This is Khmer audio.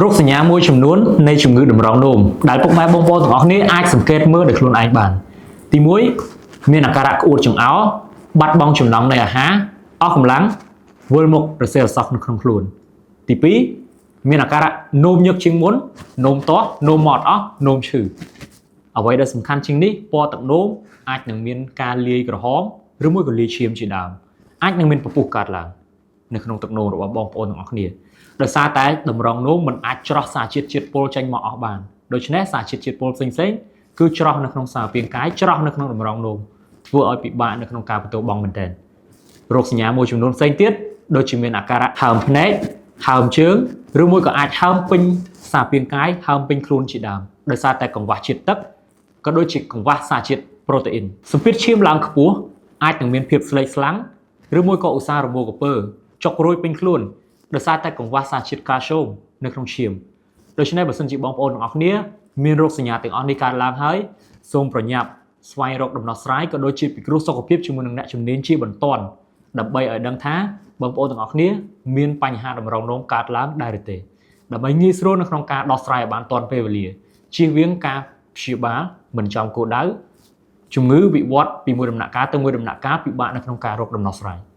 រោគសញ្ញាមួយចំនួននៃជំងឺតម្រងនោមដែលពុកម៉ែបងប្អូនទាំងអស់គ្នាអាចសង្កេតមើលដោយខ្លួនឯងបានទី1មានអាការៈក្អួតចង្អោរបាត់បង់ចំណង់នៃអាហារអស់កម្លាំងវិលមុខរសេរសោះនៅក្នុងខ្លួនទី2មានអាការៈនោមញឹកជាងមុននោមទាស់នោមមកអត់អស់នោមឈឺអ្វីដែលសំខាន់ជាងនេះពណ៌ទឹកនោមអាចនឹងមានការលាយក្រហមឬមួយក៏លាយឈាមជាដើមអាចនឹងមានពពុះកើតឡើងនៅក្នុងទឹកនោមរបស់បងប្អូនទាំងអស់គ្នា ដោយសារតែតម្រងនោមមិនអាចច្រោះសារជាតិជាតិពុលចេញមកអស់បានដូច្នេះសារជាតិជាតិពុលផ្សេងៗគឺច្រោះនៅក្នុងសារពាង្គកាយច្រោះនៅក្នុងតម្រងនោមធ្វើឲ្យពិបាកនៅក្នុងការបន្ទោបង់មែនទែនរោគសញ្ញាមួយចំនួនផ្សេងទៀតដូចជាមានអាការៈហើមភ្នែកហើមជើងឬមួយក៏អាចហើមពេញសារពាង្គកាយហើមពេញខ្លួនជាដើមដោយសារតែកង្វះជាតិទឹកក៏ដូចជាកង្វះសារជាតិប្រូតេអ៊ីនសម្ពាធឈាមឡើងខ្ពស់អាចនឹងមានភាពស្លេកស្លាំងឬមួយក៏ឧស្សាហ៍រមួលក្រពើចុករោយពេញខ្លួន ដោយសារតែកង្វះសារជាតិកាល់ស្យូមនៅក្នុងឈាមដូច្នេះបើសិនជាបងប្អូនទាំងអស់គ្នាមានរោគសញ្ញាទាំងអស់នេះកើតឡើងហើយសូមប្រញាប់ស្វែងរកដំណោះស្រាយក៏ដូចជាពិគ្រោះសុខភាពជាមួយនឹងអ្នកជំនាញជាបន្ទាន់ដើម្បីឲ្យដឹងថាបងប្អូនទាំងអស់គ្នាមានបញ្ហាតម្រងនោមកើតឡើងដែរឬទេដើម្បីងាយស្រួលនៅក្នុងការដោះស្រាយឲ្យបានទាន់ពេលវេលាជៀសវាងការព្យាបាលមិនចំគោលដៅជំងឺវិវត្តពីមួយដំណាក់កាលទៅមួយដំណាក់កាលពិបាកនៅក្នុងការរកដំណោះស្រាយ។